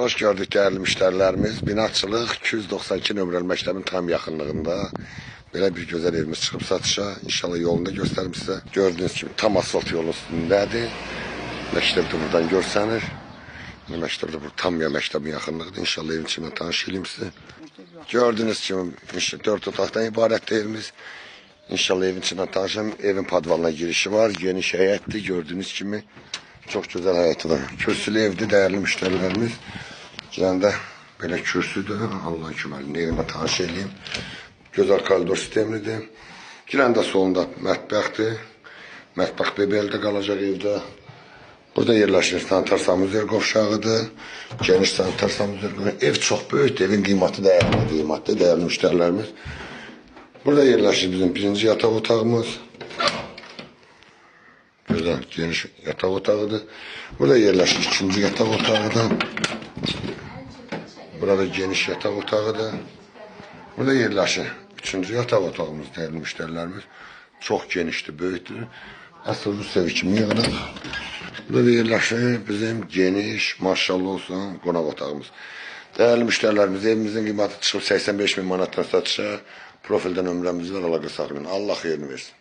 Hoş gördük dəyərli müştərilərimiz. Binatçılıq 292 nömrəli məktəbin tam yaxınlığında belə bir gözəl evimiz çıxıb satışa. İnşallah yolunu da göstərim sizə. Gördüyünüz kimi tam asfalt yolun üstündədir. Məktəb də buradan görsənir. Məktəb də tam ya məktəbin yaxınlığıdır. İnşallah evin içindən tanış eləyim sizi. Gördüyünüz kimi 4 otaqdan ibarətdir evimiz. İnşallah evin içindən tanışım. Evin podvalına girişi var. Geniş həyətdir gördüyünüz kimi. Çox gözəl həyəti var. Kürsülü evdir dəyərli müştərilərimiz. Girəndə belə kürsüdür. Allahın köməkliyi evinə tanış eləyim. Gözəl koridor sistemlidir. Girəndə solunda mətbəxdir. Mətbəx bebeldə qalacaq evdə. Burada yerləşir sanitar sanuzel qovşağıdır. Geniş sanitar sanuzel qovşağı. Ev çox böyükdür. Evin qiyməti dəyərli qiymətli, dəyərli müştərilərimiz. Burada yerləşir bizim birinci yataq otağımız. Gözəl geniş yataq otağıdır. Burada yerləşir ikinci yataq otağıdır. Burada geniş yataq otağıdır. Burada yerləşir üçüncü yataq otağımız, dəyərli müştərilərimiz. Çox genişdir, böyükdür. Əsl Rus evi kimi yığılıb. Burada da yerləşir bizim geniş, maşallah olsun, qonaq otağımız. Dəyərli müştərilərimiz, evimizin qiyməti çıxıb 85 min manatdan satışa. Profildə nömrəmiz var, əlaqə saxlayın. Allah xeyrini versin.